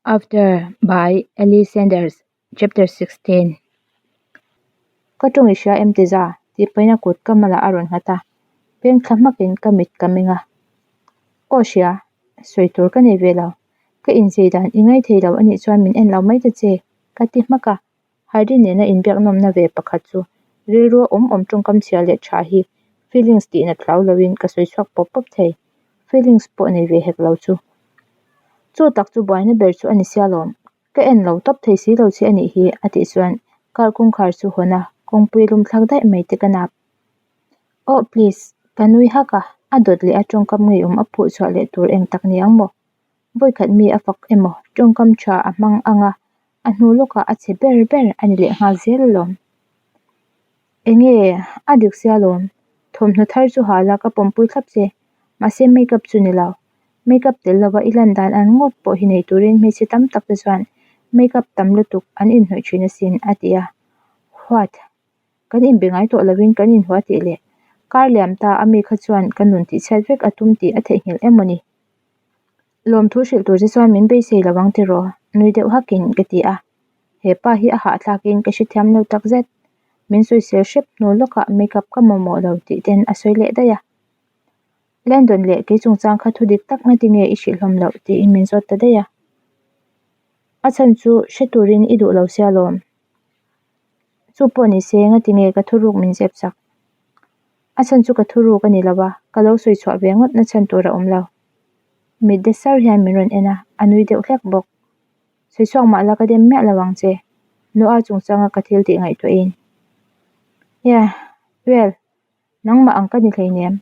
After by Ellie Sanders Chapter 16 Ka tawng i hria em Tiza? tih pahin a kut ka malah a rawn nghat a, peng thla hmakin ka mit ka meng a. Aw hria, sawi tur ka nei ve lo. Ka inzei dan i ngai thei lo anih chuan min en lo mai ta che, ka ti hmak a. Hardin nena inbiak nawmna ve pakhat chu rilru a awm awm tawngkam chhia leh tha hi feelings tihna thlau loin ka sawi chhuak pawp pawp thei. Feelings pawh nei ve hek lo chu. Chu tak chu buaina ber chu a ni sia lawm. Ka en lo tawp thei si lo che a nih hi a tih chuan car kawngkhar chu hawn a, kawngpui lum thlak daih mai te ka nap. Oh please, ka nui hak a, a dawt leh a tawngkam ngeiawm a phuh chhuah leh tur eng tak ni ang maw? Vawikhat mi a fak emaw tawngkam tha a hmang ang a, a hnu lawkah a chhe ber ber a ni leh nghal zel alawm. Enge a dik sia lawm, thawmhnaw thar chu ha la ka pawmpui thlap che, mahse makeup chu ni lo. Makeup tel lova i lan dan an ngawt pawh hi nei turin hmeichhe tam tak te chuan makeup tam lutuk an inhnawih thin asin a ti a. What? Kan inbe ngai tawh lovin kan inhua tih leh kar liam ta a mi kha chuan ka nun tihchhiat vek a tum tih a theihnghilh em maw ni? Lawmthu hrilh tur che chuan min beisei lo ang tiraw? Nui deuh hakin ka ti a. He pa hi a hahthlakin ka hrethiam lo takzet. Min sawisel hrep hnu lawkah makeup ka mamawh lo tih ten a sawi leh daih a. Landon leh kei chungchang kha thudik tak ngati nge i hrilhawm loh tiin min zawt ta daih a. A chhan chu hre turin i duh lo sia lawm. Chu pawh ni se ngati nge ka thuruk min zep chak. A chhan chu ka thuruk a ni lo a, ka lo sawi chhuah ve ngawt na chhan tur a awm lo. Mit de sar hian min rawn en a, a nui deuh hlek bawk. Sawi chhuak mah la ka dem miah lo ang che, Noah chungchanga ka thil tih ngaihtuahin. Yeah, well, nangmah ang ka ni hleinem.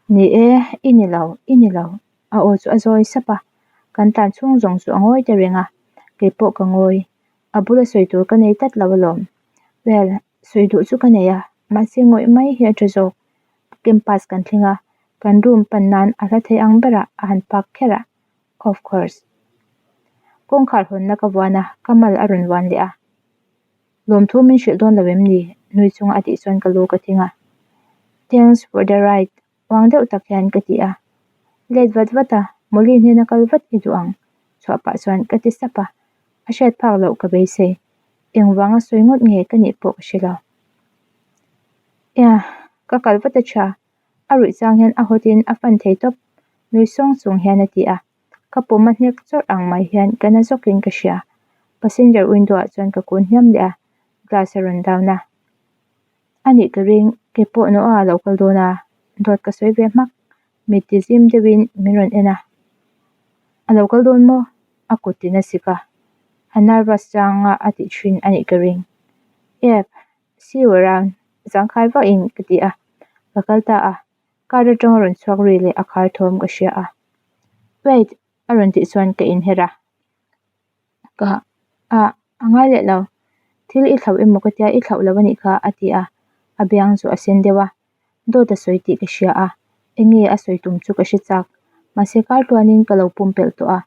Ni e, i ni lo, i ni lo, a aw chu a zawi sap a, kan tlan chhung zawng chu a ngawi ta reng a, keipawh ka ngawi. A bula sawi tur ka nei tlat lo alawm. Well, sawi duh chu ka nei a, mahse ngawih mai hi a tha zawk. Campus kan thleng a, kan room pan nan a hla thei ang berah a han park kher a, of course. Kawngkhar hawnna ka vuan a, ka mal a rawn vuan leh a. Lawmthu min hrilh dawn lo em ni? Nui chunga a tih chuan ka lu ka thing a. Thanks for the ride, uang deuh tak hian ka ti a. Let vat vat a, Molly hnena kal vat i duh ang, chhuah pah chuan ka ti sap a. A hriat phak loh ka beisei. Engvanga sawi ngawt nge ka nih pawh ka hre lo. Yeah, ka kal vat a tha. A ruih chang hian a hawtin a fan thei tawp, nui sawng chung hian a ti a. Ka pum a hnek chawrh ang mai hian ka na zawkin ka hria. Passenger window ah chuan ka kun hniam leh a, glass a rawn down a. A nih ka ring, kei pawh Noah a lo kal dawn a, dawt ka sawi ve hmak. Mit ti zim deuhin min rawn en a. A lo kal dawn maw? A kut tin a sik a, a nervous changa a tih thin a nih ka ring. Yep, see you around, zangkhai vakin ka ti a, ka kal ta a. Car atanga rawn chhuak ri leh a khar thawm ka hria a. Wait! a rawn tih chuan ka inher a. Ka a a ngai leh lo. Thil i thlauh emaw ka tia i thlauh lo a nih kha a ti a, a biang chu a sen deuh a. Dawt a sawi tih ka hria a, enge a sawi tum chu ka hre chak. Mahse kar tluanin ka lo pumpelh tawh a,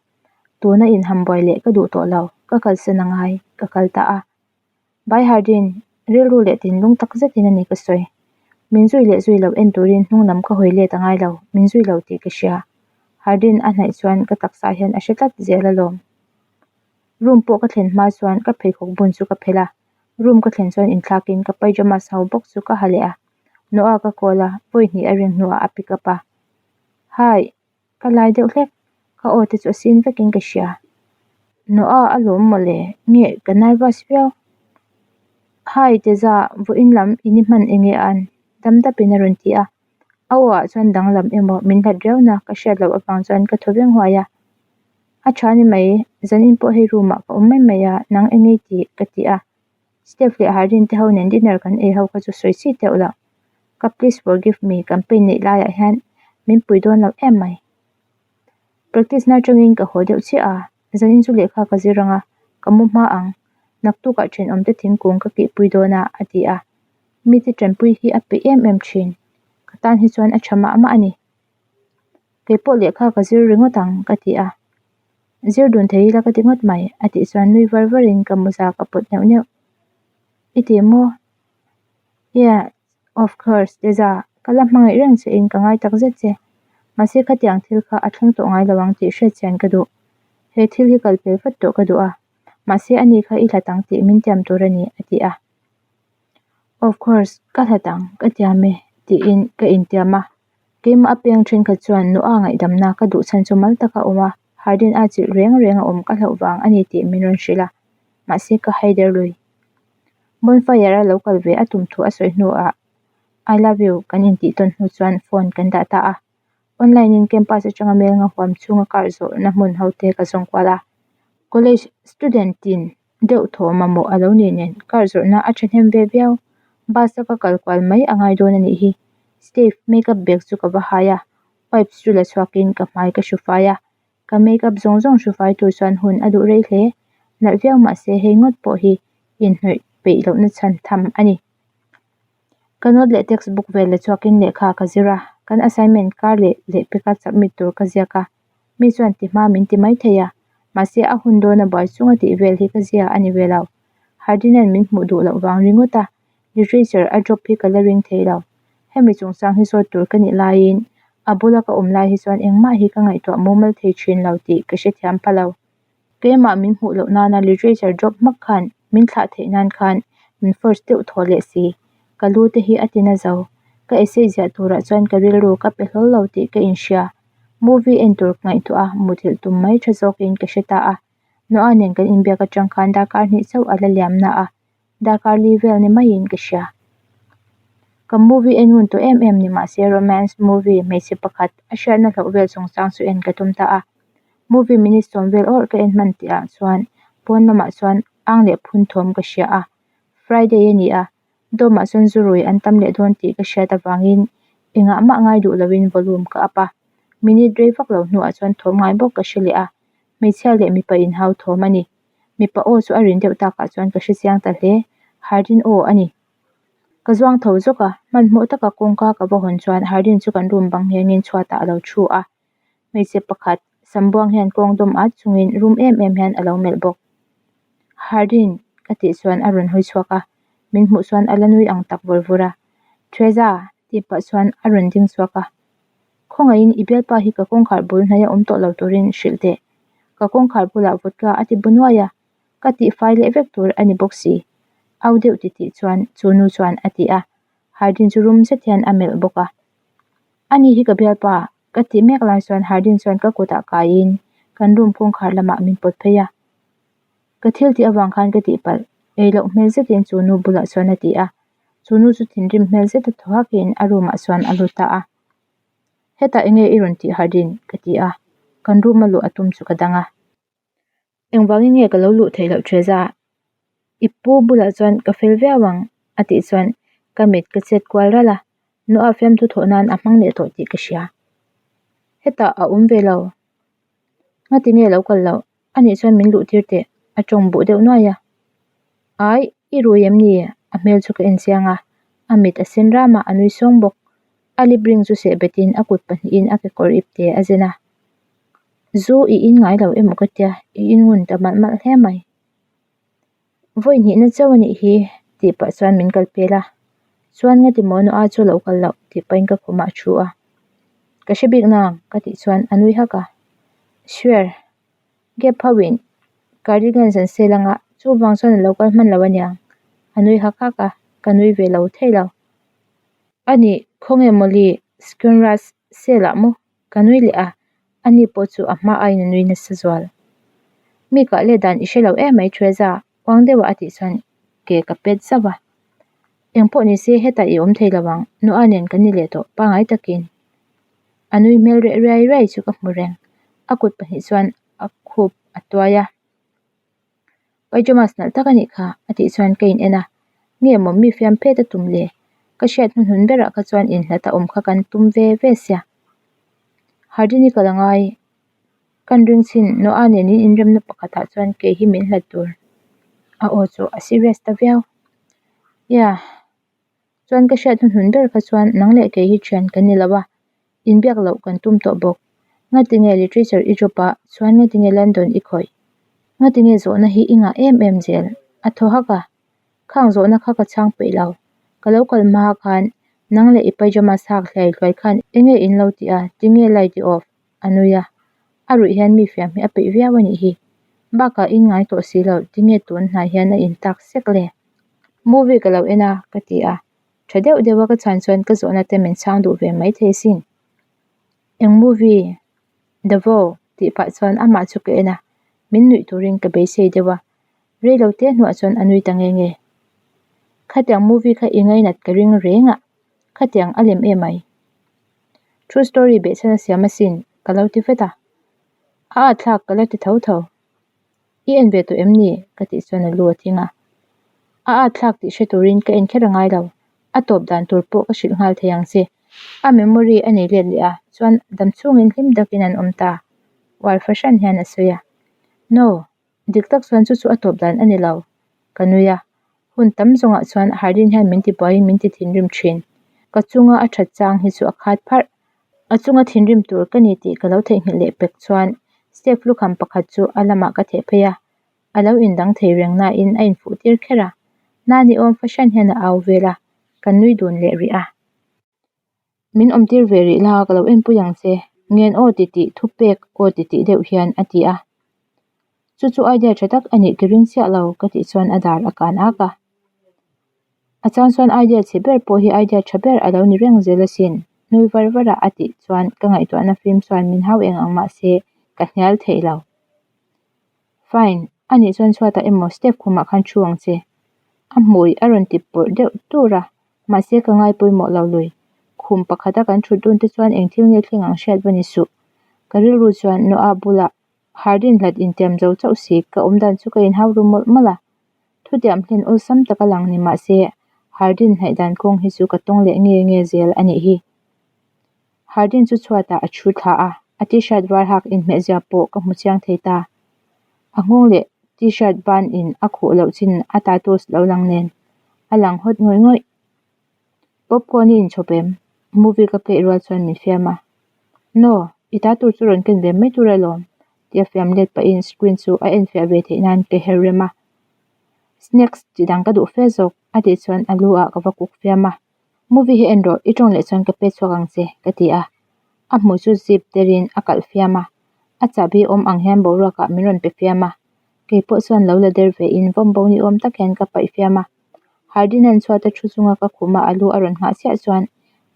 tuna inham buai leh ka duh tawh lo, ka kalsan a ngai, ka kal ta a. By Hardin, rilru leh thinlung tak zetin a ni ka sawi. Min zui leh zui loh en turin hnung lam ka hawi let a ngai lo, min zui lo tih ka hria. Hardin a hnaih chuan ka taksa hian a hre tlat zel alawm. Room pawh ka thlen hma chuan ka pheikhawk bun chu ka phelh a, room ka thlen chuan inthlakin ka pyjamas ho bawk chu ka ha leh a. Noah ka call a, vawi hnih a ring hnuah a pick up a. Hi! Ka lai deuh hlek, ka aw te chu a sin vekin ka hria. Noah a lawm mawle, nge ka nervous viau. Hi Teza, vawiin lam in i hman enge an? Dam dapin a rawn ti a. A aw ah chuan danglam emaw min hlat riauna ka hriat loh avang chuan ka thaw veng huai a. A tha ni mai, zanin pawh hei room ah ka awm mai mai a, nang engei tih ka ti a. Steph leh Hardin te ho nen dinner kan ei ho kha chu sawi chi teuh loh. Ka please forgive me campaign neih laiah hian min pui dawn lo em mai. Practice na atangin ka haw deuh chiah a, zanin chu lehkha ka zir ang a, ka mu hma ang. Naktukah thenawm te thingkung ka kihpui dawn a, a ti a. Mite tanpui hi a peih em em thin. Ka tan hi chuan a tha mah mah a ni. Kei pawh lehkha ka zir ringawt ang, ka ti a. Zir dun thei ila ka ti ngawt mai, a tih chuan nui var varin ka mawza ka pawt neuh neuh. I ti maw? Yeah, of course, Teza, ka la hmangaih reng che in ka ngai tak zet che. Mahse khatiang thil kha a thleng tawh ngai lo ang tih hriat chian ka duh. He thil hi kal pel vat tawh ka duh a, mahse ani kha i hlat ang tih min tiam tur a ni, a ti a. Of course, ka hlat ang, ka tiam e, tiin ka intiam a. Keimah a peng thenkhat chuan Noah ngaihdamna ka duh chhan chu mal taka awm a, Hardin a chilh reng reng a awm ka hlauh vang a ni tih min rawn hrilh a, mahse ka haider lui. Bonfire a lo kal ve a tum thu a sawi hnuah I love you kan intih tawn hnu chuan phone kan dah ta a. Online in campus atanga mail nga huam chhunga kar zawhna hmun ho te ka zawng kual a. College student tin deuh thaw mamawh a lo nih nen kar zawrhna a thahnem ve viau. Bus a ka kal kual mai a ngai dawn a nih hi. Steve makeup bag chu ka va hai a, wipes chu la chhuakin ka hmai ka hru fai a. Ka makeup zawng zawng hru fai tur chuan hun a duh rei hle. Nalh viau mahse hei ngawt pawh hi inhnawih peih lohna chhan tham a ni. Ka note leh text book vel la chhuakin lehkha ka zir a, kan assignment kar leh lehpeka submit tur ka ziak a, mi chuan ti hma min ti mai thei a, mahse a hun dawna buai chunga tih vel hi ka zia a ni ve lo. Hardina'n min hmuh duh loh vang ringawt a, literature a drop hi ka la ring thei lo. Hemi chungchang hi zawt tur ka nih laiin a bula ka awm lai hi chuan engmah hi ka ngaihtuah mumal thei thin lo tih ka hrethiam pha lo. Keimah min hmuh loh nana literature drop hmak khan min thlah theih nan khan min force deuh thaw leh si. Ka lu te hi a ti na zo. Ka essay ziah turah chuan ka rilru ka pe hlawl lo tih ka inhria. Movie en tur ngaihtuah a muthilh tum mai tha zawkin ka hre ta a. Noah nen kan inbiak atang khan darkar hnih chauh a la liam na a, darkar li vel ni maiin ka hria. Ka movie en ngun tawh em em ni mahse romance movie hmeichhe pakhat a hriatna hlauh vel chungchang chu en ka tum ta a. Movie minute sawm vel awrh ka en hman tih ah chuan pawn lamah chuan ang leh phun thawm ka hria a, Friday a ni a, dawm ah chuan zu rui an tam leh dawn tih ka hriat avangin engah mah ngai duh lovin volume ka up a, minute rei vak lo hnuah chuan thawm ngai bawk ka hre leh a, hmeichhia leh mipa inhau thawm a ni. Mipa aw chu a rin deuh takah chuan ka hre chiang ta hle, Hardin aw a ni. Ka zuang tho zawk a, hmanhmawh taka kawngka ka va hawn chuan Hardin chu kan room bang nghengin chhuatah a lo thu a. Hmeichhe pakhat Sambuang hian kawng dawm at chungin rum em em hian a lo melh bawk. Hardin ka tih chuan a rawn hawi chhuak a, min hmuh chuan a la nui ang tak vawr vawr a. Theresa tih pah chuan a rawn ding chhuak a. Khawngaihin i bialpa hi ka kawngkhar bul hnaia awm tawh lo turin hrilh teh. Ka kawngkhar bulah vodka a ti bu nuai a, ka tihfai leh vek tur a ni bawk si. Au deuh titih chuan chu nu chuan a ti a, Hardin chu rum zet hian a melh bawk a. Ani hi ka bialpa ka tih mek lai chuan Hardin chuan ka kutah kaiin kan room kawngkhar lamah min pawt phei a. Ka thil tih avang khan ka tihpalh ei loh hmel zetin chu nu bulah chuan a ti a. Chu nu chu thinrim hmel zeta thaw hakin a room ah chuan a lut ta a. Hetah enge i rawn tih Hardin? ka ti a, kan room a luh a tum chu ka dang a. Engvangin nge ka lo luh theih loh Theresa? I pu bulah chuan ka fel viau ang a tih chuan ka mit ka chet kual ralh a, Noah fiamthu thawh nan a hmang leh tawh tih ka hria. Hetah a awm ve lo. Ngati nge lo kal loh? A nih chuan min luh tir teh a tawng buh deuh nuai a. Ai, i rui em ni? A hmel chu ka en chiang a, a mit a sen ram a, a nui sawng bawk. A lip ring chu seh betin a kut pahnihin a kekawr ip te a zen a. Zu i in ngai lo emaw ka tia, i in ngun ta malh malh hle mai. Vawi hnihna chauh a nih hi tih pah chuan min kal pel a, chuan ngati maw Noah chu lo kal loh tih pahin ka khumah a thu a. Ka hre bik nang ka tih chuan a nui hak a, Sure, gap ho in cardigans an sel anga chuvang chuan a lo kal hman lo aniang a nui hak hak a, ka nui ve lo thei lo. A nih khawnge mawli screen rush sale ah maw? Ka nui leh a, ani pawh chu a hma aiin a nui nasa zual. Mi kah let dan i hre lo em mai Theresa, uang deuha a tih chuan ke ka pet zauh a. Eng pawh ni se hetah i awm thei lo ang, Noah nen kan ni leh tawh pangai takin. A nui hmel reh riai riai chu ka hmu reng, a kut pahnih chuan a khup a tuai a. Pyjamas nalh tak a nih kha a tih chuan ka in en a, nge maw mi fiam phet a tum le? Ka hriat hnuhnun berah kha chuan inhlat a awm kha kan tum ve ve sia. Hardini ka la ngai, kan ring chhin Noah nen in inremna pakhatah chuan kei hi min hlat tur. A aw chu a serious ta viau. Yeah. Chuan ka hriat hnuhnun ber kha chuan nang leh kei hi thian kan ni lo a, inbiak loh kan tum tawh bawk. Ngatinge literature i drop a, chuan ngatinge London i khawih? Ngatinge zawhna hi i ngah em em zel? A thaw hak a, Khang zawhna kha ka chhang peih lo. Ka lo kal hma khan nang leh i pyjamas hak hliai hluai khan enge in lo tih a, tinge light i off? A nui a. A ruih hian mi fiam hi a peih viau a nih hi. Bakah in ngai tawh si lo, tinge tun hnai hian a in tak sek le? Movie ka lo en a, ka ti a. Tha deuh deuh a ka chhan chuan ka zawhna te min chhang duh ve maithei sin. Eng movie? The Vow tih pah chuan amah chu ka en a, min nuih turin ka beisei deuh a. Rei lo te hnuah chuan a nui ta nge nge. Khatiang movie kha i ngainat ka ring reng a, khatiang a lem em ai. True story behchhan a siam asin ka lo ti vet a. A at thlak ka la ti tho tho. I en ve tawh em ni? Ka tih chuan a lu a thing a. A at thlak tih hre turin ka en kher a ngai lo. A tawp dan tur pawh ka hrilh nghal thei ang che. A memory a nei let leh a, chuan dam chhungin hlim takin an awm ta. Uar fahran hian a sawi a. No, dik tak chuan chu chu a tawp dan a ni lo. Ka nui a. Hun tam zawngah chuan Hardin hian min tibuaiin min ti thinrim thin. Ka chunga a that chang hi chu a khat pharh. A chunga thinrim tur ka ni tih ka lo theihnghilh leh pek chuan step lukham pakhat chu a lamah ka theh phei a, a lo indang thei reng nain a infuh tir kher a. Nani awm fahran hian a au vel a, kan nui dun leh rih a. Min awm tir ve rih la ka lo enpui ang che, ngen aw ti tih thupek aw ti tih deuh hian a ti a. Chu chu idea tha tak a nih ka ring chiah lo ka tih chuan a dar a kan ak a. A chang chuan idea chhe ber pawh hi idea tha ber a lo ni reng zel asin, nui var var a a tih chuan ka ngaihtuahna fim chuan min hau eng ang mahse ka hnial theih lo. Fine, a nih chuan chhuatah emaw step khumah khan thu ang che. A hmui a rawn ti pawrh deuh tur a, mahse ka ngai pawimawh lo lui. Khum pakhata kan thut dun te chuan eng thil nge thleng ang hriat va ni suh. Ka rilru chuan Noah bulah Hardin hlat intiam zo chauh si, ka awm dan chu ka inhau ru mawlh mawlh a. Thutiam hlen awlsam taka lang ni mah se, Hardin hnaih dan kawng hi chu ka tawng leh nge nge zel a nih hi. Hardin chu chhuatah a thu thla a, a t-shirt var hak inhmehzia pawh ka hmu chiang thei ta. A nghawng leh t-shirt ban in a khuh loh chin a tattoos lo lang nen, a lang hawt ngawih ngawih. Popcorn i inchhawp em? Movie ka play rual chuan min fiam a. No, i ta tur chu rawn ken ve mai tur alawm tia fiam let pahin screen chu a enfiah ve theih nan ka her rem a. Snacks chi dang ka duh fe zawk a tih chuan a lu ah ka va kuk fiam a. Movie hi en rawh, i tawng leh chuan ka pe chhuak ang che ka ti a. A hmui chu zip derin a kalh fiam a. A chahbi awm ang hian boruak ah min rawn pe fiam a. Keipawh chuan lo la der ve in vawm bo ni awm tak hian ka paih fiam a. Hardin-a'n chhuat a thu chunga ka khum a, a lu a rawn nghah chiah chuan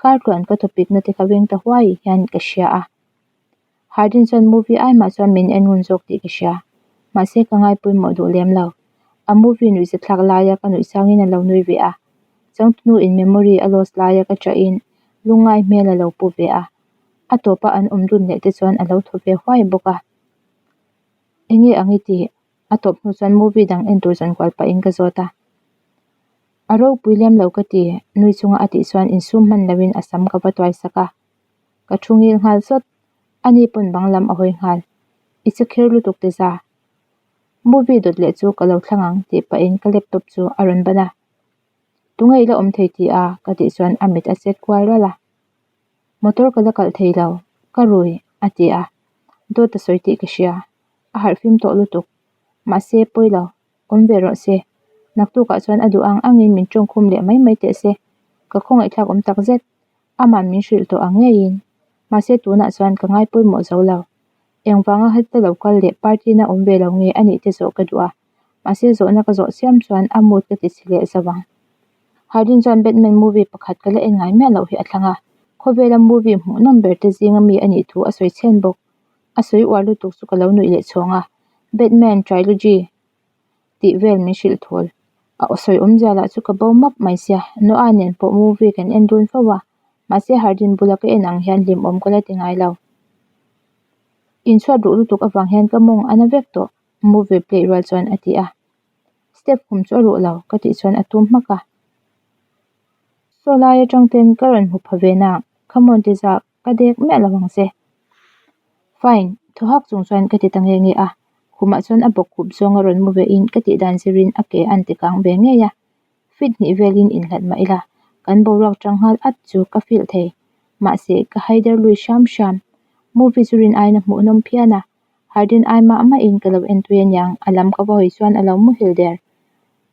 kar tluan ka thawpikna te kha veng ta huai hian ka hria a. Hardin chuan movie ai mah chuan min en ngun zawk tih ka hria. Mahse ka ngai pawimawh duh lem lo. A movie nuih zathlak laia ka nuih changin a lo nui ve a. Changtunu in memory a lost laia ka chahin lungngai hmel a lo pu ve a. A tawpa an awm dun leh te chuan a lo thaw ve huai bawk a. Enge ang i tih? A tawp hnu chuan movie dang en tur zankual pahin ka zawt a. A ropui lem lo ka ti, nui chunga a tih chuan insum hman loin a sam ka va tuai sak a. Ka thu ngil nghal sawt, ani pawn bang lam a hawi nghal. I che khir lutuk te za. Movie dawt leh chu ka lo thlang ang tih pahin ka laptop chu a rawn ban a. Tunge i la awm thei ti a? ka tih chuan a mit a chet kual ralh a. Motor ka la kalh thei lo, ka rui, a ti a. Dawt a sawi tih ka hria. A harh fim tawh lutuk. Mahse, pawi lo. Awm ve rawh se. Naktukah chuan a duh ang angin min tawngkhum leh mai mai teh se. Ka khawngaihthlak awm tak zet. Aman min hrilh tawh ang ngeiin. Mahse, tunah chuan ka ngai pawimawh zo lo. Engvanga heta lo kal leh party na awm ve lo nge a nih te zawh ka duh a. Mahse, zawhna ka zawh chiam chuan a mood ka ti chhe leh zo ang. Hardin chuan Batman movie pakhat ka la en ngai miah loh hi a thlang a. Khawvela movie hmuhnawm ber te zinga mi a nih thu a sawi chhen bawk. A sawi uar lutuk chu ka lo nuih leh chhawng a, Batman trilogy tih vel min hrilh thawl. A sawi awmzia lah chu ka bo map mai sia, Noah nen pawh movie kan en dun fo a, mahse Hardin bula ka en ang hian hlimawm ka la ti ngai lo. Inchhuat ruh lutuk avang hian ka mawng a na vek tawh, movie play rual chuan a ti a. Step khum chu a ruh lo, ka tih chuan a tum hmak a. Saw lai atang ten ka rawn hmu pha ve nang, come on ti zak. Ka dek miah lo ang che. Fine, thaw hak chung chuan ka ti ta nge nge a. Khumah chuan a bawk khup zawng a rawn mu ve in ka tih dan zirin a ke an ti kang ve ngei a. Fit hnih velin inhlat mah ila, kan boruak tang nghal at chu ka feel thei. Mahse, ka haider lui hram hram. Movie chu rin aiin a hmuhnawm phian a. Hardin ai mah mahin ka lo en tui aniang, a lam ka va hawi chuan a lo muhil der.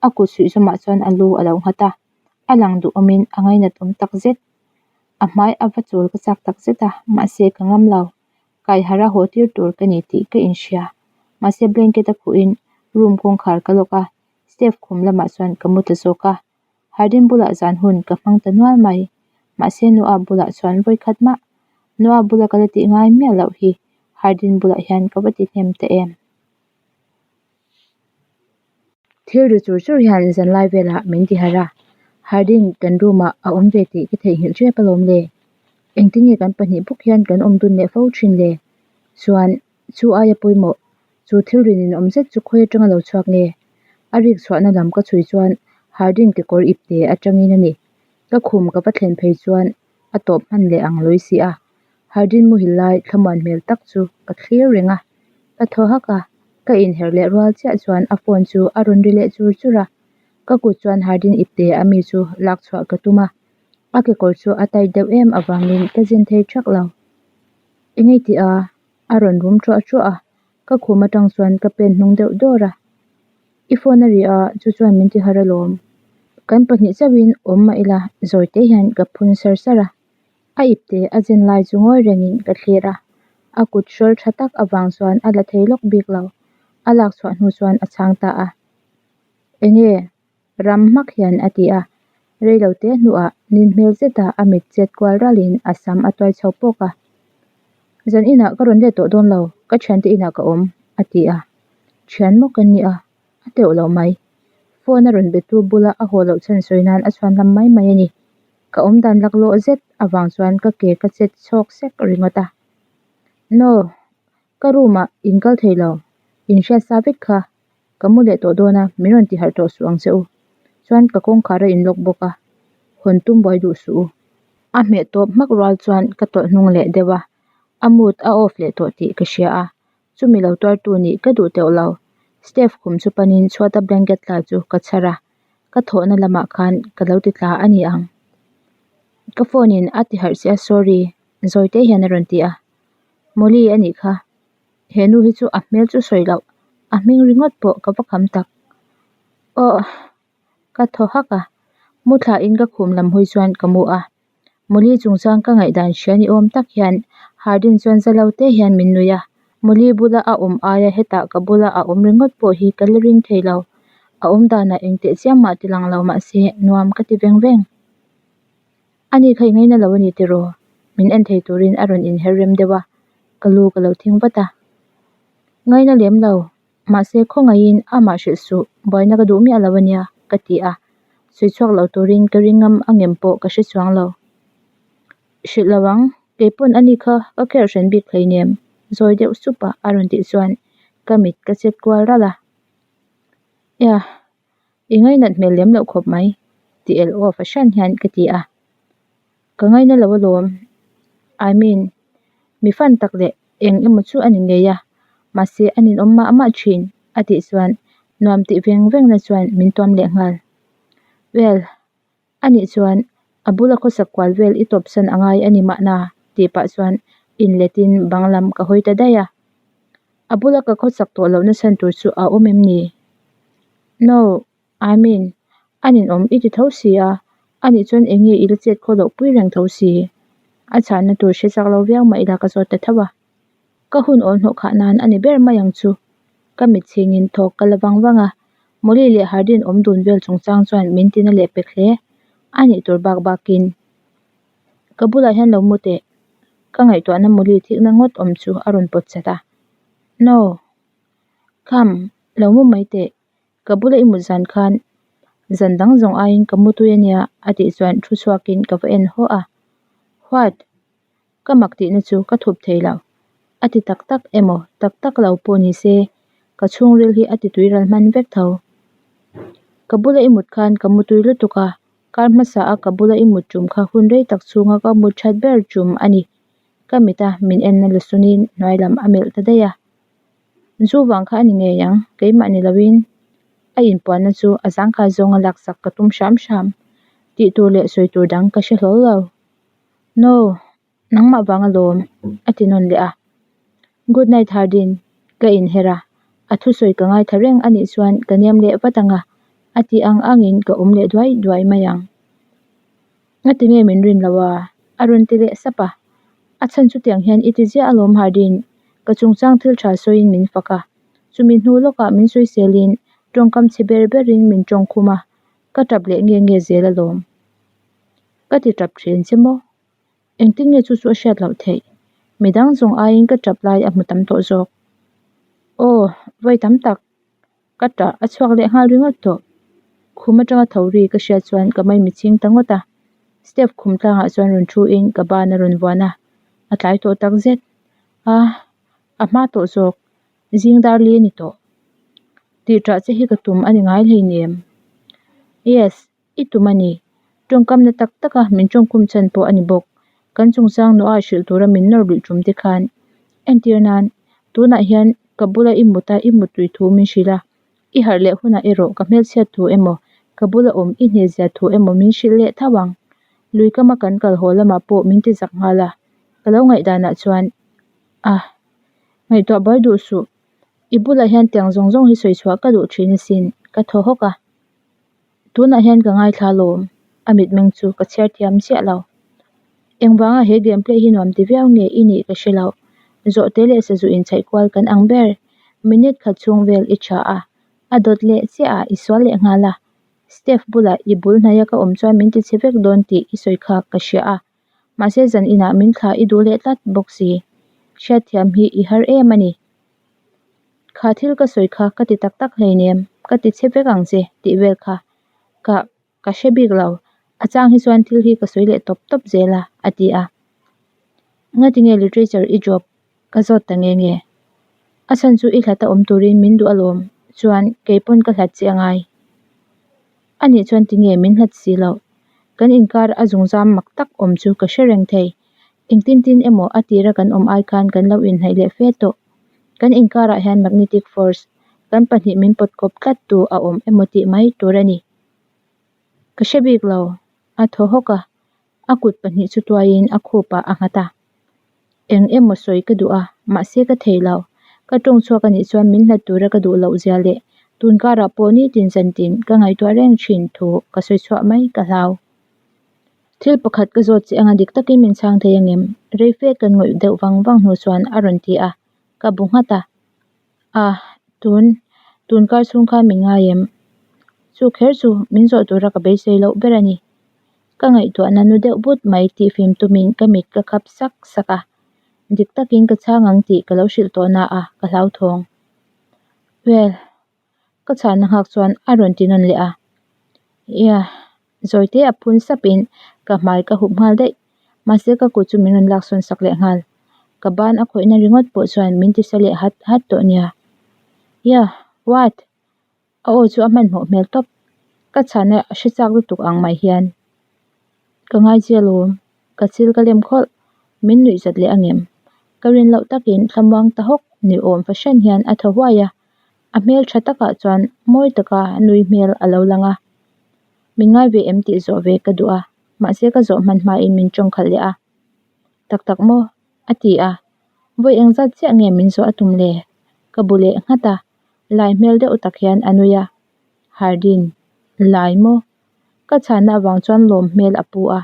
A kut suih zawmah chuan a lu a lo nghat a. A lang duhawmin a ngainat awm tak zet. A hmai a va chawl ka chak tak zet a, mahse ka ngam lo. Kaihara haw tir tur ka ni tih ka inhria. Mahse blanket a khuhin room kawngkhar ka lock a, Steph khum lamah chuan ka mu ta zawk a. Hardin bulah zan hun ka hmang ta nual mai. Mahse Noah bulah chuan vawikhat mah Noah bula ka la tih ngai miah loh hi Hardin bulah hian ka va ti hnem ta em. Thil ri chur chur hian zanlai velah min ti harh a, Hardin kan room ah a awm ve tih ka theihnghilh ṭep alawm le. Engtin nge kan pahnih bawk hian kan awm dun leh fo ṭhin le? Chuan chu aia pawimawh chu thil rin inawm zet chu khawi aṭanga lo chhuak nge? A rik chhuahna lam ka chhui chuan Hardin kekawr ipte aṭangin a ni. Ka khum ka va thlen phei chuan a tawp hman leh ang lawi si a, Hardin muhil lai thlamuan hmel tak chu ka thlir reng a, ka thaw hak a, ka inherh leh rual chiah chuan a phone chu a rawn ri leh chur chur a, ka kut chuan Hardin ipte a mi chu lak chhuah ka tum a, a kekawr chu a tight deuh em avangin ka zin thei thak lo. Engei tih a? A rawn rum ṭuah ṭuah a, ka khum atang chuan ka pen hnung deuh dawr a. I phone a ri a, chu chuan min ti har alawm. Kan pahnih chauhin awm mah ila, zawi te hian ka phun sar sar a. A ipte a zen lai chu ngawi rengin ka thlir a, a kut hrawl tha tak avang chuan a la thei lawk bik lo. A lak chhuah hnu chuan a chhang ta a. Enge? Ram hmak hian a ti a. Reilo te hnuah nin hmel zeta a mit chet kual ralin a sam a tuai chho pawk a. Zan inah ka rawn let tawh dawn lo, ka thiante inah ka awm, a ti a. Thian maw kan ni a, a teuh lo mai. Phone a rawn betu bula a haw loh chhan sawi nan a chhuan lam mai mai a ni. Ka awmdan laklawh zet avang chuan ka ke ka chet chhawk sek ringawt a. No, ka room ah in kal thei lo, in hriat sa vek kha. Ka mu leh tawh dawn a, min rawn ti harh tawh suh ang che u. Chuan ka kawngkhar a inlock bawk a, hawn tum buai duh suh u. A hmeh tawp hmak rual chuan ka tawlh hnung leh deuh a, a mood a off leh tawh tih ka hria a, chumi lo tuartu nih ka duh teuh lo. Steph khum chu panin chhuata blanket tla chu ka chhar a, ka thawhna lamah khan ka lo ti tla a ni ang. Ka phone in a ti harh che a sorry, zawi te hian a rawn ti a. Molly a nih kha. He nu hi chu a hmel chu sawi loh, a hming ringawt pawh ka va kham tak. Aw ka thaw hak a, mu thlain ka khum lam hawi chuan ka mu a. Molly chungchang ka ngaihdan hria ni awm tak hian Hardin chuan za lo te hian min nui a. Molly bula a awm aia hetah ka bula a awm ringawt pawh hi ka la ring thei lo. A awm danah engteh chiam mah ti lang lo mahse nuam ka ti veng veng. Ani kha i ngaina lo a ni tiraw? Min en thei turin a rawn inher rem deuh a, ka lu ka lo thing vat a. Ngaina lem lo, mahse khawngaihin amah hrilh suh, buaina ka duh miah lo a nia, ka ti a. Sawi chhuak lo turin ka ring ngam a ngem pawh ka hre chuang lo. Hrilh lo ang, kei pawn ani kha ka kher hran bik hleinem, zawi deuh sup a a rawn tih chuan ka mit ka chet kual ralh a. Yah. I ngainat hmel lem loh khawp mai, ti el aw fahran hian ka ti a. Ka ngaina lo alawm, I mean, mi fan tak leh eng emaw chu a ni ngei a, mahse a ninawm mah mah thin, a tih chuan nuam tih veng veng na chuan min tuam leh nghal. Well, a nih chuan a bula khawsak kual vel i tawpsan a ngai a ni mahna, tih pah chuan inletin bang lam ka hawi ta daih a. A bula ka khawsak tawh lohna chhan tur chu a awm em ni? No, I mean, a ninawm i ti tho si a, anih chuan eng nge i la chet khaw loh pui reng tho si? A chhanna tur hre chak lo viau mah ila ka zawt ta tho a. Ka hun awl hnawh khah nan a ni ber mai ang chu. Ka mit chhingin thawk ka la vang vang a, Molly leh Hardin awm dun vel chungchang chuan min tina leh pek hle. A nih tur bak bakin ka bulah hian lo mu teh. Ka ngaihtuahna Molly thikna ngawt awm chu a rawn pawt chat a. No. Come, lo mu mai teh. Ka bula i mut zan khan zan dang zawng aiin ka mu tui a nia a tih chuan thu chhuakin ka va en haw a. What? Ka mak tihna chu ka thup thei lo. A ti tak tak emaw tak tak lo pawh ni se ka chhungril hi a ti tui ral hman vek tho. Ka bula i mut khan ka mu tui lutuk a, kar hmasa a ka bula i mut tum kha hun rei tak chhunga ka mut that ber tum a ni. Ka mit a min enna la sunin hnuai lam a melh ta daih a. Zu vang kha a ni ngei ang, keimah ni loin a inpuanna chu a zangkhai zawnga laksak ka tum hram hram. Tih tur leh sawi tur dang ka hre hlawl lo. No, nangmah vang alawm, a ti nawn leh a. Good night Hardin, ka inher a, a thusawi ka ngaithla reng a nih chuan ka nem leh vat ang a, a tih ang angin ka awm leh duai duai mai ang. Nga ti nge min rin lo a? a rawn ti leh sap a. A chhan chutiang hian i ti ziah alawm Hardin, ka chungchang thil tha sawiin min fak a, chumi hnu lawkah min sawiselin tawngkam chhe ber berin min tawng khum a, ka tap leh nge nge zel alawm. Ka ti tap thin che maw? Engtin nge chu chu a hriat loh theih? Midang zawng aiin ka tap lai a hmu tam tawh zawk. Aw, vawi tam tak. Ka tah a chhuak leh nghal ringawt tawh. Khum atanga tho ri ka hriat chuan ka mai mitching ta ngawt a. Step khum tlangah chuan rawn thu in ka ban a rawn vuan a, a tlai tawh tak zet. A, a hma tawh zawk. Zing dar li a ni tawh. Tih tah che hi ka tum a ni ngai hleinem. Yes. I tum a ni. Tawngkam na tak taka min tawngkhum chhan pawh a ni bawk. Kan chungchang nuah hrilh tura min nawr luih tum te khan. Entir nan, tunah hian ka bula i mut a i mut tui thu min hrilh a, i harh leh hunah erawh ka hmelchhiat thu emaw, ka bula awm i hnehzia thu emaw min hrilh leh tho ang. Lui kama kan kal haw lamah pawh min ti zak nghal a, ka lo ngaihdanah chuan, Ah, ngaihtuah buai duh suh. I bulah hian tiang zawng zawng hi sawi chhuah ka duh thin asin, ka thaw hawk a. Tunah hian ka ngaithla alawm, a mitmeng chu ka chhiar thiam chiah lo. Engvanga he game play hi nuam ti viau nge i nih ka hre lo. Zawhte leh sazu inchhaih kual kan ang ber. Minute khat chhung vel i tha a, a dawt leh chiah a i sual leh nghal a. Steph bulah i bul hnaia ka awm chuan min ti chhe vek dawn tih i sawi kha ka hria a. Mahse zan inah min thlah i duh leh tlat bawk si. Hriatthiam hi i har em a ni. Kha thil ka sawi kha ka ti tak tak hleinem, ka ti chhe vek ang che tih vel kha ka ka hre bik lo. A chang hi chuan thil hi ka sawi leh tawp tawp zel a, a ti a. Ngatinge literature i drop ka zawt ta nge nge? A chhan chu i hlat a awm turin min duh alawm, chuan kei pawn ka hlat che angai. A nih chuan tinge min hlat si loh? Kan inkar a zungzam mak tak awm chu ka hre reng thei. Engtin tin emaw a tira kan awm ai khan kan lo inhnaih leh fe tawh. Kan inkarah hian magnetic force, kan pahnih min pawt kawp tlat tu a awm emaw tih mai tur a ni. Ka hre bik lo, a thaw hawk a, a kut pahnih chu tuaiin a khupah a nghat a. Eng emaw sawi ka duh a, mahse ka thei lo. Ka tawng chhuak a nih chuan min hlat tura ka duh loh zia leh tun karah pawh nitin zantin ka ngaihtuah reng thin thu ka sawi chhuah mai ka hlau. Thil pakhat ka zawt che anga dik takin min chhang thei angem? Rei fe kan ngawih deuh vang vang hnu chuan a rawn ti a, ka bu nghat a. A, tun, tun kar chhung khan min ngai em? Chu kher chu min zawh tura ka beisei loh ber a ni. Ka ngaihtuahna nu deuh but mai tih fim tumin ka mit ka khap sak sak a, dik takin ka chhang ang tih ka lo hrilh tawh na a, ka hlauthawng. Well. Ka chhahna nghak chuan a rawn ti nawn leh a, Yeah. Zawite a phun sapin ka hmai ka hup nghal daih. Mahse ka kut chu min rawn lak sawn sak leh nghal. Ka ban a khawihna ringawt pawh chuan min ti sa leh hat hat tawh nia. Yeah. What? A aw chu a hmanhmawh hmel tawp. Ka chhahna a hre chak lutuk ang mai hian. Ka ngai che alawm. Ka chil ka lem khawlh. Min nuih zat leh angem? Ka rin loh takin thlamuang ta hawk ni awm fahran hian a thaw huai a. A hmel tha takah chuan mawi taka nui hmel a lo lang a. Min ngai ve em tih zawh ve ka duh a, mahse ka zawh hman hmain min tawng khalh leh a. Tak tak maw? A ti a. Vawi engzat chiah nge min zawh a tum le? Ka bu leh nghat a, lai hmel deuh tak hian a nui a. Hardin, Lai maw? Ka chhanna avang chuan lawm hmel a pu a,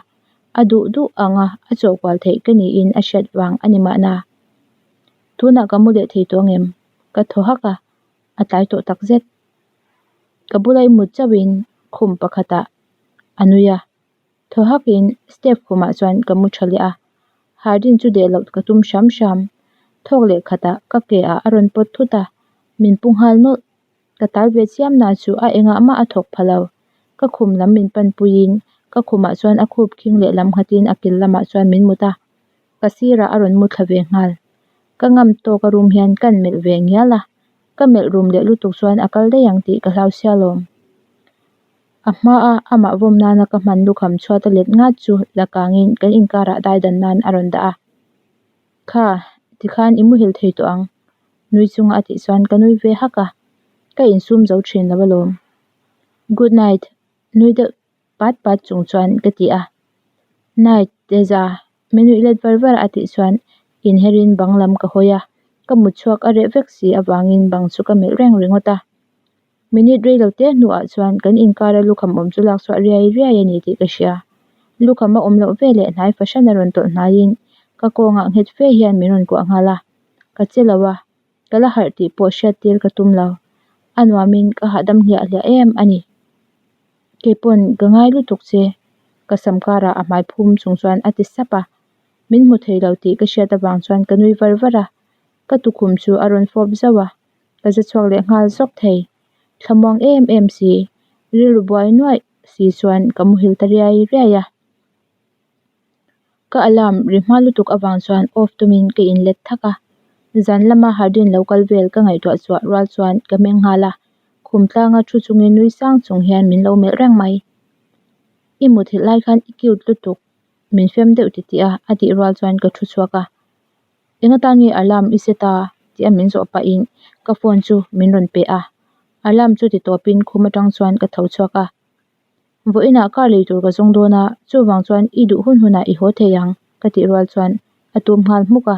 a duh duh anga a chawhkual theih ka niin a hriat vang a ni mahna. Tunah ka mu leh thei tawh angem? Ka thaw hak a, a tlai tawh tak zet. Ka bula i mut chauhin khum pakhatah a nui a, thaw hakin step khumah chuan ka mu tha leh a, Hardin chu deh loh ka tum hram hram. Thawk leh khatah ka ke ah a rawn pawt thut a, min pu nghal nawlh. Ka tal ve chiam na chu a engah mah a thawk pha lo. Ka khum lam min pan puiin ka khumah chuan a khup khing leh lam nghatin a kil lamah chuan min mut a, ka sirah a rawn mu thla ve nghal. Ka ngam tawk a rum hian kan melh ve ngial a, ka melh rum leh lutuk chuan a kal daih ang tih ka hlau sia lawm. A hmaa amah vawm nana ka hman lukham chhuat a let ngat chu la kangin kan inkarah daidan nan a rawn dah a. Kha, tikhan i muhil thei tawh ang. Nui chunga a tih chuan ka nui ve hak a, ka insum zo thin lo alawm. Good night, nui deuh pat pat chung chuan ka ti a. Night, Teza, min nuih let var var a tih chuan inherin bang lam ka hawi a, ka mut chhuak a reh vek si avangin bang chu ka melh reng ringawt a. Minute rei lo te hnuah chuan kan inkara lukham awm chu lak chhuah riai riai a ni tih ka hria. Lukham a awm loh veleh hnai fahran a rawn tawlh hnaiin Ka kawngah nghet fe hian min rawn kuah nghal a, ka che lo a, ka la harh tih pawh hriat tir ka tum lo. A nuamin ka hahdam hliah hliah em a ni. Keipawn ka ngai lutuk che, ka sam karah a hmai phum chung chuan a ti sap a. Min hmu thei lo tih ka hriat avang chuan ka nui var var a, ka tukhum chu a rawn fawp zauh a, ka za chhuak leh nghal zawk thei. Thlamuang em em si, rilru buai nuaih si chuan ka muhil ta riai riai a. Ka alarm ri hma lutuk avang chuan off tumin ka inlet thak a, zan lama Hardin lo kal vel ka ngaihtuah chhuah rual chuan ka meng nghal a, khum tlanga thu chungin nui sang chung hian min lo melh reng mai. I muthilh lai khan i cute lutuk, min fem deuh titih a a tih rual chuan ka thu chhuak a. Eng atan nge alarm i set a? Tih a min zawh pahin ka phone chu min rawn pe a, alarm chu ti tawpin khum atang chuan ka tho chhuak a. Vawiinah car lei tur ka zawng dawn a, chuvang chuan i duh hun hunah i haw thei ang ka tih rual chuan a tum nghal hmuk a.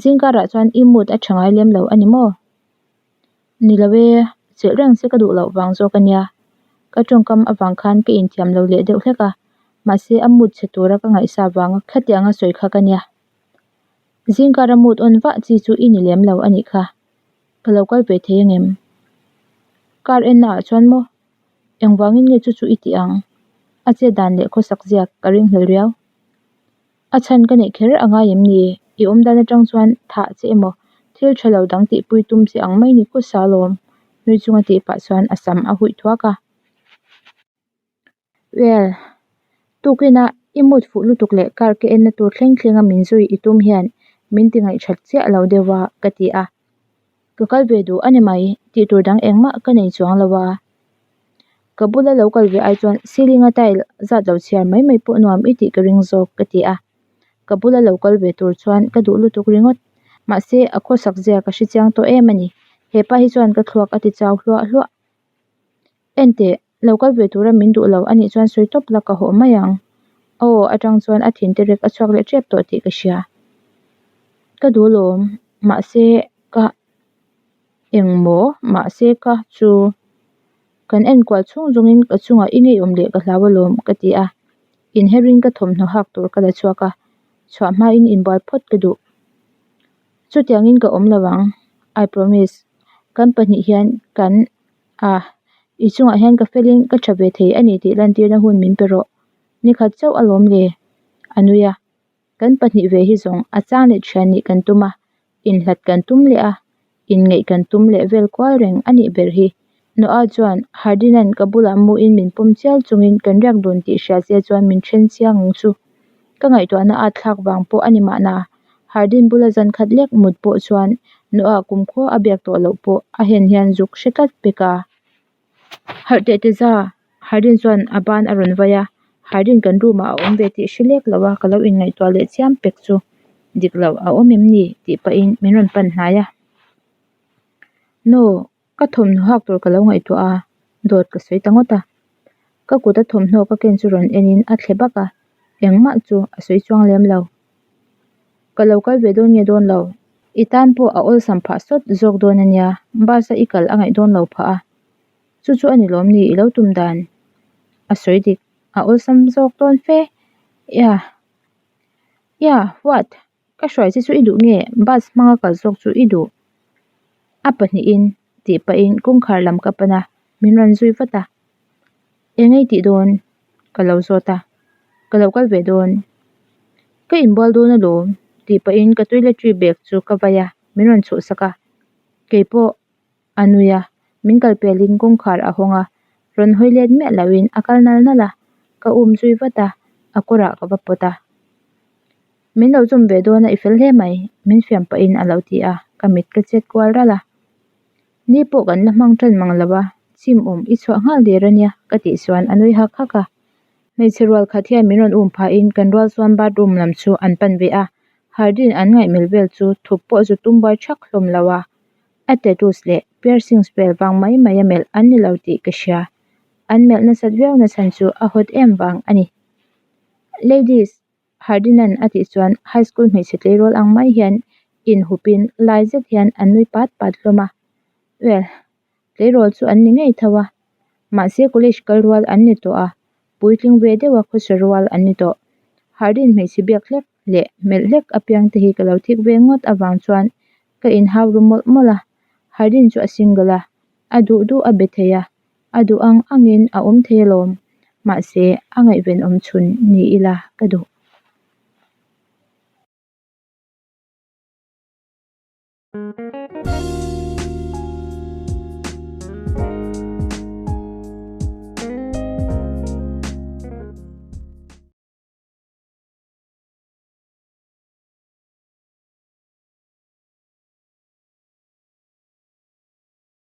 Zingkarah chuan i mood a tha ngai lem lo a ni maw? Ni lo e, chelh reng che ka duh loh vang zawk a nia. Ka tawngkam avang khan ka inthiam lo leh deuh hlek a, mahse a mood chhe tura ka ngaihsa vanga khatianga sawi kha ka nia. Zingkara mood on vah chi chu i ni lem lo a nih kha. Ka lo kal ve thei angem? Car enna ah chuan maw? Engvangin nge chu chu i tih ang? A chet dan leh khawsak ziak ka ringhlel riau. A chhan ka neih kher a ngai em ni? I awm dan atang chuan thah che emaw, thil tha lo dang tihpui tum che ang mai ni khusa alawm, nui chunga tih pah chuan a sam a huih thuak a. Well, tukin a i mood fuh lutuk leh car ka enna tur thleng thleng a min zui i tum hian min ti ngaihthat chiah lo deuh a ka ti a. Ka kal ve duh a ni mai, tih tur dang engmah ka nei chuang lo a. Ka bula lo kal ve ai chuan ceiling a tile zat lo chhiar mai mai pawh nuam i tih ka ring zawk ka ti a. Ka bula lo kal ve tur chuan ka duh lutuk ringawt. Mahse a khawsak zia ka hre chiang tawh em a ni. Hepa hi chuan ka thluak a ti chau hluah hluah. Enteh, lo kal ve tura min duh lo a nih chuan sawi tawp la ka haw mai ang. Aw atang chuan a thin terek a chhuak leh tep tawh tih ka hria. Ka duh lawm, mahse ka engmaw mahse ka chu kan enkual chhung zawngin ka chungah i ngeiawm leh ka hlau alawm ka ti a. Inherin ka thawmhnaw hak tur ka la chhuak a, chhuah hmain inbual phawt ka duh. Chutiangin ka awm lo ang, I promise. Kan pahnih hian kan A, i chungah hian ka felin ka tha ve thei a ni tih lantirna hun min pe rawh. Nikhat chauh alawm le, a nui a. Kan pahnih ve hi zawng a chang leh thian nih kan tum a, inhlat kan tum leh a, inngeih kan tum leh vel kual reng a nih ber hi. Noah chuan Hardin-a'n ka bulah muin min pawm chial chungin kan riak dun tih hria che chuan min then chiang ang chu. Ka ngaihtuahna at thlak vang pawh a ni mahna, Hardin bula zan khat lek mut pawh chuan Noah kumkhua a biak tawh loh pawh a hen hian zuk hre tlat pek a. Harh teh te za! Hardin chuan a ban a rawn vai a, Hardin kan room ah a awm ve tih hre lek lo a ka lo inngaihtuah leh chiam pek chu dik loh a awm em ni tih pahin min rawn pan hnai a. No. Ka thawmhnaw hak tur ka lo ngaihtuah a, dawt ka sawi ta ngawt a. Ka kut a thawmhnaw ka ken chu rawn enin a thle bak a, engmah chu a sawi chuang lem lo. Ka lo kal ve dawn nge dawn lo, i tan pawh a awlsam phah sawt zawk dawn a nia, bus a i kal a ngaih dawn lo phah a. Chu chu a ni lawm ni i lo tum dan? A sawi dik, a awlsam zawk dawn fe. Yeah. Yeah, what? Ka hruai che chu i duh nge? Bus hmanga kal zawk chu i duh? A pahnihin tih pahin kawngkhar lam ka pan a, min rawn zui vat a. Eng ei tih dawn? Ka lo zawt a. Ka lo kal ve dawn. Ka inbual dawn alawm tih pahin ka toiletry bag chu ka vai a, min rawn chhuhsak a. Keipawh a nui a, min kal pelin kawngkhar a hawng a, rawn hawi let miah loin a kal nal nal a, ka um zui vat a, a kawrah ka va pawt a. Min lo chawm ve dawn a i fel hle mai, min fiam pahin a lo ti a, ka mit ka chet kual ralh a. Ni pawh kan la hmang tan mang lo a, chim awm i chhuah nghal der a nia ka tih chuan a nui hak hak a. Hmeichhe rual khat hian min rawn um phahin kan rual chuan bathroom lam chu an pan ve a, Hardin an ngaihmel vel chu thup pawh zu tum buai thak hlawm lo a. A tattoos leh piercings vel vang mai mai a melh an ni lo tih ka hria. An melh nasat viau na chhan chu a hawt em vang a ni. Ladies, Hardinan a tih chuan high school hmeichhe tleirawl ang mai hian inhupin lai zet hian an nui pat pat hlawm a. Well, tleirawl chu an ni ngei tho a. Mahse college kal rual an ni tawh a, puitling ve deuha khawsa rual an ni tawh. Hardin hmeichhe biak hlek leh melh hlek apiang te hi ka lo thik ve ngawt avang chuan ka inhau ru mawlh mawlh a. Hardin chu a single a, a duh duh a be thei a, a duh ang angin a awm thei alawm. Mahse, a ngaihven awm chhun ni ila ka duh.